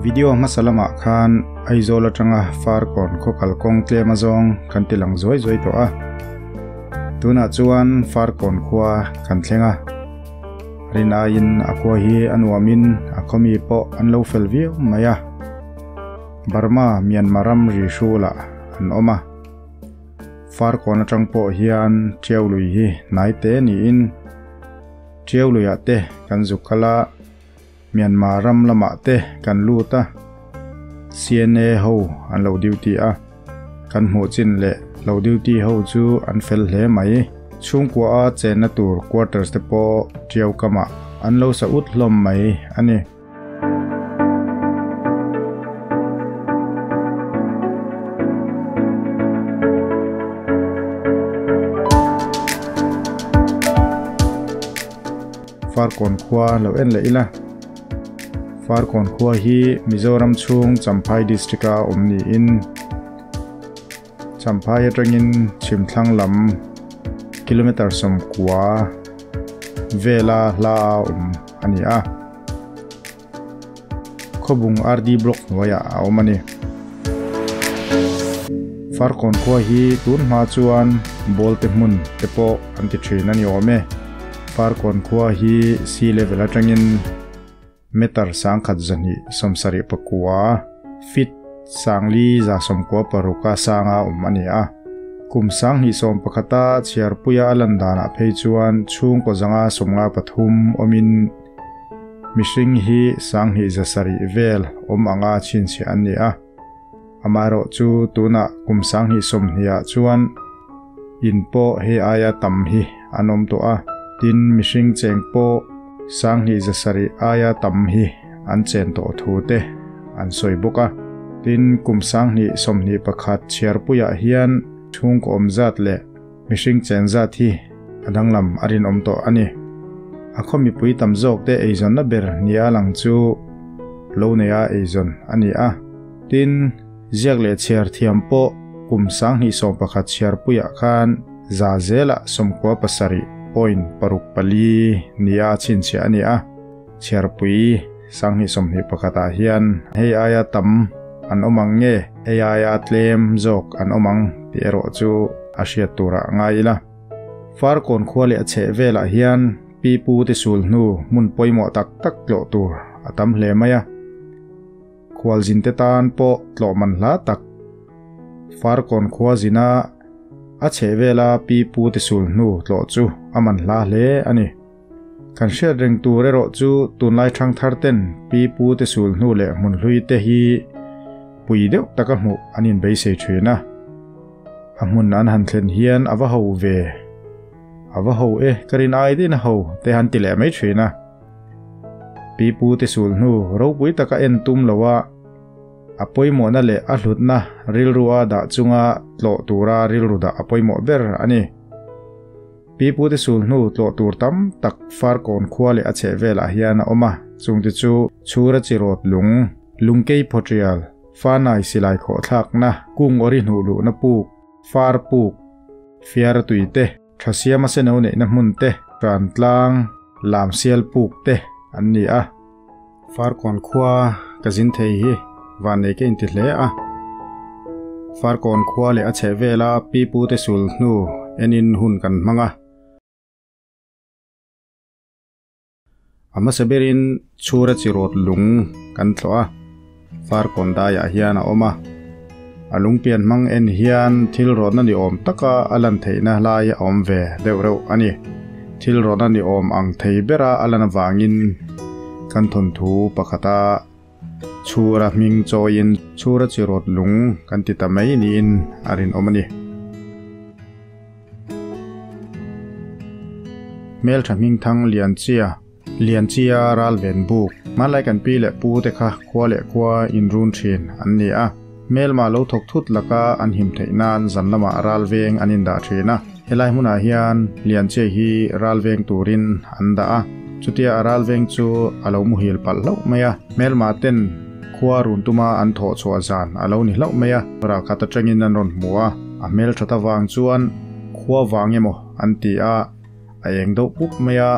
Video hmasa lamah khan Aizawl atanga Farkawn khaw kalkawng tlem azawng kan ti lang zuai zuai tawh a. Tunah chuan Farkawn khua kan thleng a. Rin aiin a khua hi a nuamin a khawmi pawh an lo fel viau mai a. Burma, Myanmar ram ri hrulah an awm a. Farkawn atang pawh hian Tiau lui hi hnai te niin Tiau luiah te kan zuk kal a, Myanmar ram lamah te kan lut a, CNA ho an lo duty a, kan hmuh chin leh lo duty ho chu an fel hle mai. Chhungkua a chenna tur quarters te pawh Tiau kamah an lo sa ut hlawm mai a ni. Farkawn khua lo en leh ila. Farkawn khua hi Mizoram chhung Champhai District a awm niin Champhai atangin chhimthlang lam kilometre 90 vela hla a awm a ni a. Khawbung RD Block hnuaiah a awm a ni. Farkawn khua hi tun hma chuan Bawlte hmun te pawh an ti thin a ni awm e. Farkawn khua hi sea level atangin meter 1279, feet 5196 a sanga awm a ni a. Kum 2011 a chhiarpuia a lan danah phei chuan chhungkaw 153 awmin mihring hi 2700 vel awm anga chhinchhiah an ni a. Amaherawh chu tunah kum 2020 ah chuan in pawh hei aia tam hi an awm tawh a, tin mihring cheng pawh 2700 aia tam hi an chen tawh thu te an sawi bawk a. Tin kum 2021 chhiarpuiah hian chhungkaw awm zat leh mihring chen zat hi a danglam a rinawm tawh a ni. A khaw mipui tam zawk te eizawnna ber nia lang chu lo neia eizawn a ni a. Tin, ziak leh chhiar thiam pawh kum 2011 chhiarpuiah khan za zelah 97.64 nia chhinchhiah a ni a. Chhiarpui 2021 ah hian hei aia tam an awm ang nge hei aia tlem zawk an awm ang tih erawh chu a hriat turah ngai ila. Farkawn khua leh a chheh velah hian pi pu te sul hnu hmun pawimawh tak tak tlawh tur a tam hle mai a. Khualzin te tan pawh tlawh man hla tak. Farkawn khua zina a chheh vela pi pu te sul hnu tlawh chu a man hla hle a ni. Kan hriat reng tur erawh chu tunlai thang thar ten pi pu te sul hnu leh hmun hlui te hi pui deuh taka hmuh an inbeisei thin a. A hmun an han thlen hian a va ho ve. A va ho e, ka rin ai din a ho te han ti leh mai thin a. Pi pu te sul hnu ropui taka en tum lo a, a pawimawhna leh a hlutna rilru a dah chunga tlawh tura rilru dah a pawimawh ber a ni. Pi pu te sul hnu tlawh tur tam tak Farkawn khua leh a chheh velah hian a awm a, chungte chu Chhura Chirawt lung, Lungkei Phawtial, Fanai silai khawh thlakna, kung awri hnuh luhna puk, far puk, fiara tui te, thasiama seno neihna hmun te, ran tlang, lam sial puk te an ni a. Farkawn khua ka zin thei hi van nei ka inti hle a. Farkawn khua leh a chheh vela pi pu te sul hnu enin hun kan hmang a. A hmasa berin Chhura Chirawt lung kan tlawh a, Farkawn daiah hian a awm a. A lungpian hmang en hian thil rawtna ni awm taka a lan theihna lai a awm ve deuh reuh a ni. Thil rawtna ni awm ang thei bera a lan avangin kan thawnthu pakhata Chhura hming chawiin Chhura Chirawt lung kan ti ta mai niin a rinawm a ni. Hmeltha hmingthang Lianchia, Lianchia ral ven buk. Hmanlai kan pi leh pu te kha khua leh khua inrun thin an ni a. Hmelma lo thawk thut laka an him theih nan zan lamah ral veng an indah thin a. Helai hmunah hian Lianchia hi ral veng turin an dah a. Chutia a ral veng chu a lo muhil palh hlauh mai a. Hmelma ten khua run tuma an thawh chhuah zan a lo ni hlauh mai a. Ralkhat atangin an rawn hmu a, a hmelthat avang chuan khua vang emaw an ti a, a eng deuh pup mai a,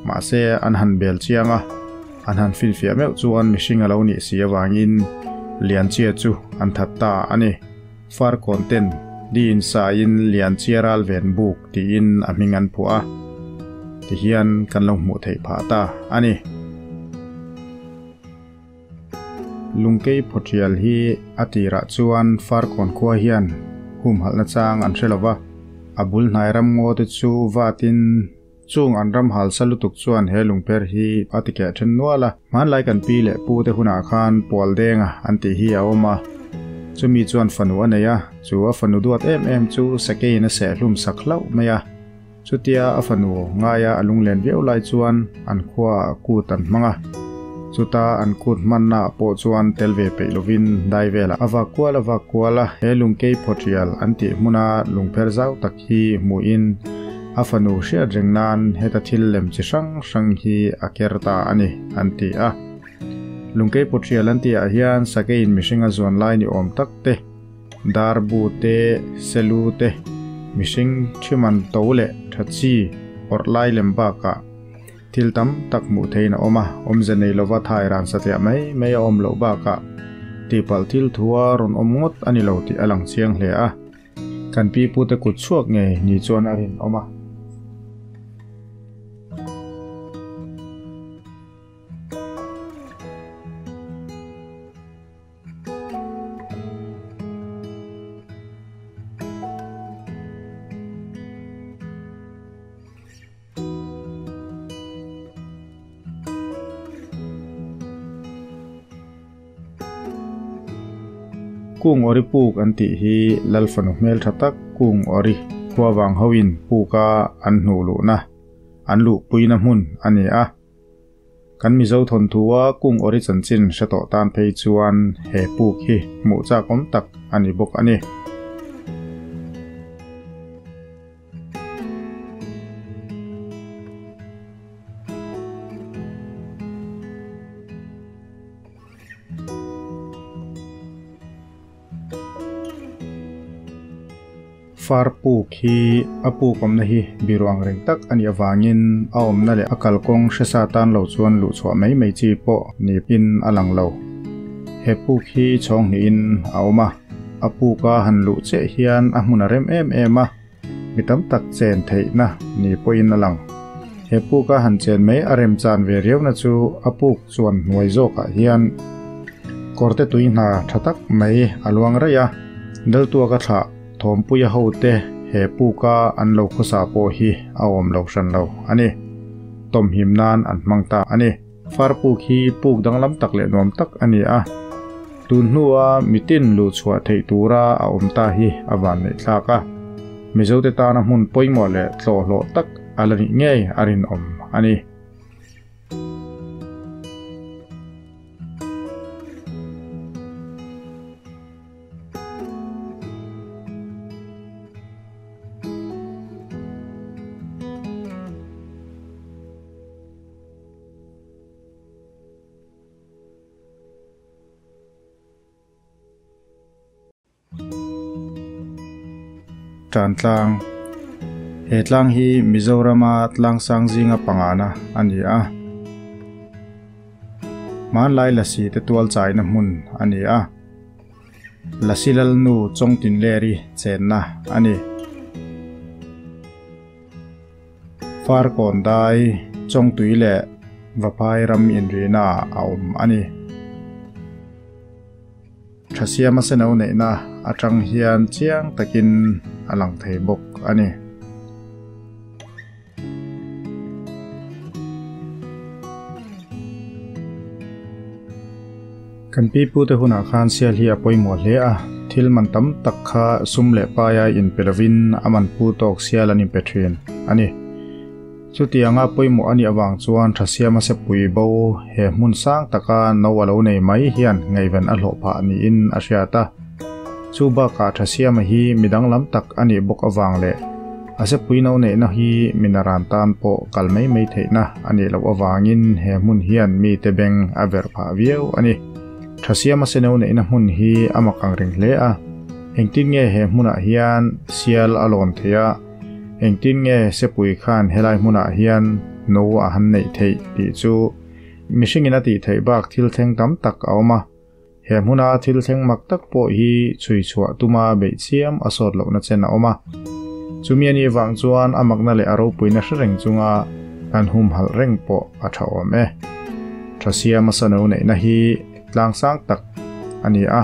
mahse an han bel chiang a. An han finfiah meuh chuan mihring a lo nih si avangin Lianchia chu an that ta a ni. Farkawn ten di in sa in Lianchia ral ven buk tiin a hming an phuah a, tihian kan lo hmuh theih phah ta a ni. Lungkei phawṭial hi a tirah chuan Farkawn khua hian humhalhna chang an hre lo va, a bul hnai ram ngaw te chu vatin Chung an ram halsa lutuk chuan he lungpher hi a ti keh then nual a, hmanlai kan pi leh pu te hunah khan pual denga an tih hi a awm a, chumi chuan fanu a nei a, chu a fanu duat em em chu sakeiin a sehhlum sak hlauh mai a, chutia a fanu ngaia a lunglen viau lai chuan an khuaah kut an hmang a, chuta an kut hmannaah pawh chuan tel ve peih lovin dai velah a vak kual a vak kual a, he lungkei phawṭial an tih hmuna lungpher zau tak hi hmuhin a fanu hriat reng nan heta thil lem chi hrang hrang hi a ker ta a ni, an ti a. Lungkei pawṭial an tihah hian sakeiin mihring a zuan lai ni awm tak te, darbu te, selu te, mihring thiman to leh tha chi awrh lai lem bakah thil tam tak hmuh theihin a awm a, awmze nei lova thai ran satliah mai mai a awm loh bakah tihpalh thil thua rawn awm ngawt a ni lo tih a lang chiang hle a. Kan pi pute kut chhuak ngei ni chuan a rinawm a. Kung Awri puk an tih hi Lal fanu hmeltha tak Kung Awri khua vang hoin puka an hnuh luhna, an luhpuina hmun a ni a. Kan Mizo thawnthua Kung Awri chanchin hre tawh tan phei chuan he puk hi hmuh chak awm tak a ni bawk a ni. Far puk hi a puk awmna hi biru ang reng tak a nih avangin a awmna leh a kalkawng hresa tan lo chuan luhchhuah mai mai chi pawh niin a lang lo. He puk hi chhawng hnihin a awm a, a puka han luh chiah hian a hmun a rem em em a. Mi tam tak chen theihna ni pawhin a lang. He puka han chen mai a remchan ve riauna chu a puk chuan hnuai zawkah hian kawrte tui hna tha tak mai a luang raih a, Daltuaka thlah Thawmpuia hote he puka an lo khawsa pawh hi a awm lo hran lo a ni. Tawmhim nan an hmang ta a ni. Far puk hi puk danglam tak leh nuam tak a ni a, tun hnua mitin luhchhuah theih tura a awm ta hi a vanneih thlak a, Mizote tana hmun pawimawh leh tlawhhlawh tak a la nih ngei a rinawm a ni. Tan tlang He tlang hi Mizorama tlang sang zinga pangana a ni a. Hmanlai lasi te tual chaina hmun a ni a. Lasi Lalnu Chawngtinleri chenna a ni. Farkawn dai, Chawngtui leh Vaphai ram inrihna a awm a ni. Thasiama seno neihna atang hian chiang takin a lang thei bawk a ni. Kan pi pute hunah khan sial hi a pawimawh hle a, thil man tam tak kha sum leh paia inpe lovin a man pu tawk sial an inpe thin a ni. Chutianga pawimawh a nih avang chuan Thasiama sepui bo he hmun sang taka no a lo nei mai hian ngaihven a hlawh phah niin a hriat a. Chu bakah Thasiama hi midang lam tak a nih bawk avang leh A sepui no neihna hi minaran tan pawh kal mai mai theihna a nih loh avangin he hmun hian mite beng a verh phah viau a ni. Thasiama seneu neihna hmun hi a mak ang reng hle a, engtin nge he hmunah hian sial a lawn theih a, engtin nge sepui khan helai hmunah hian no a han neih theih tih chu Mihringin a tih theih bak thil thleng tam tak a awm a, he hmuna thil thleng mak tak pawh hi chhui chhuah tuma beih chiam a sawt lohna chen a awm a. Chumi a nih vang chuan a makna leh a ropuina hre reng chunga kan humhalh reng pawh a tha awm e. Thasiama sano neihna hi tlang sang tak a ni a.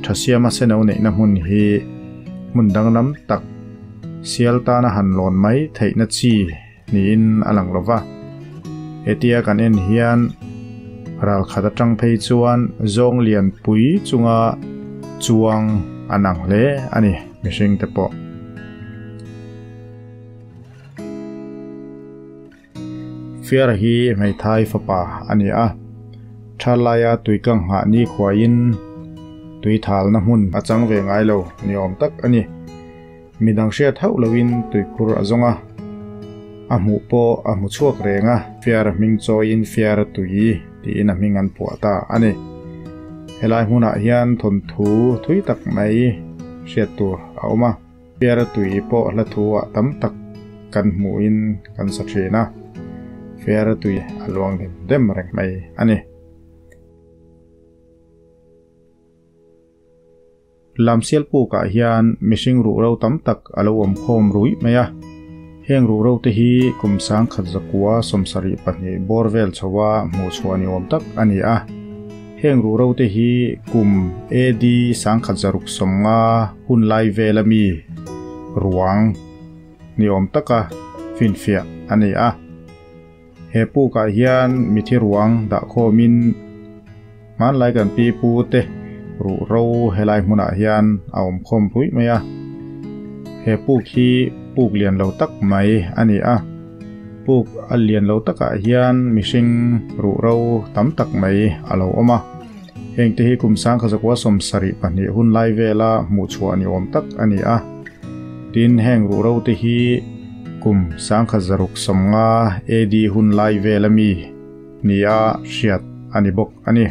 Thasiama seno neihna hmun hi hmun danglam tak sial tana han lawn mai theihna chi niin a lang lova. Hetia kan en hian ral khat atang phei chuan zawng lian pui chunga chuang an ang hle a ni mihring te pawh. Fiara hi hmeithai fapa a ni a, Thalaia tuikang nghah ni khuaiin tui thalna hmun a chang ve ngai lo ni awm tak a ni. Midang hriat hauh loin tuikhur a zawng a, a hmuh pawh a hmu chhuak reng a, Fiara hming chawiin Fiara tui tiin a hming an phuah ta a ni. Helai hmunah hian thawnthu thui tak mai hriat tur a awm a. Fiara tui pawh hla thu ah tam tak kan hmuhin kan sa thin a, Fiara tui a luang dem dem reng mai a ni. Lamsial pukah hian mihring ruhro tam tak a lo awm khawm ruih mai a, heng ruhro te hi kum 1172 bawr vel chhoa hmuh chhuah ni awm tak a ni a. Heng ruhro te hi kum AD 1650 hun lai vel ami ruang ni awm taka finfiah a ni a. He pukah hian mithi ruang dah khawmin hmanlai kan pi pu te ruhro helai hmunah hian a awm khawm pui mai a. He puk hi puk lian lo tak mai a ni a. Puk a lian lo takah hian mihring ruhro tam tak mai a lo awm a. Heng te hi kum 1972 hun lai vela hmuh chhuah ni awm tak a ni a. Tin heng ruhro te hi kum 1650 AD hun lai vela mi nia hriat a ni bawk a ni.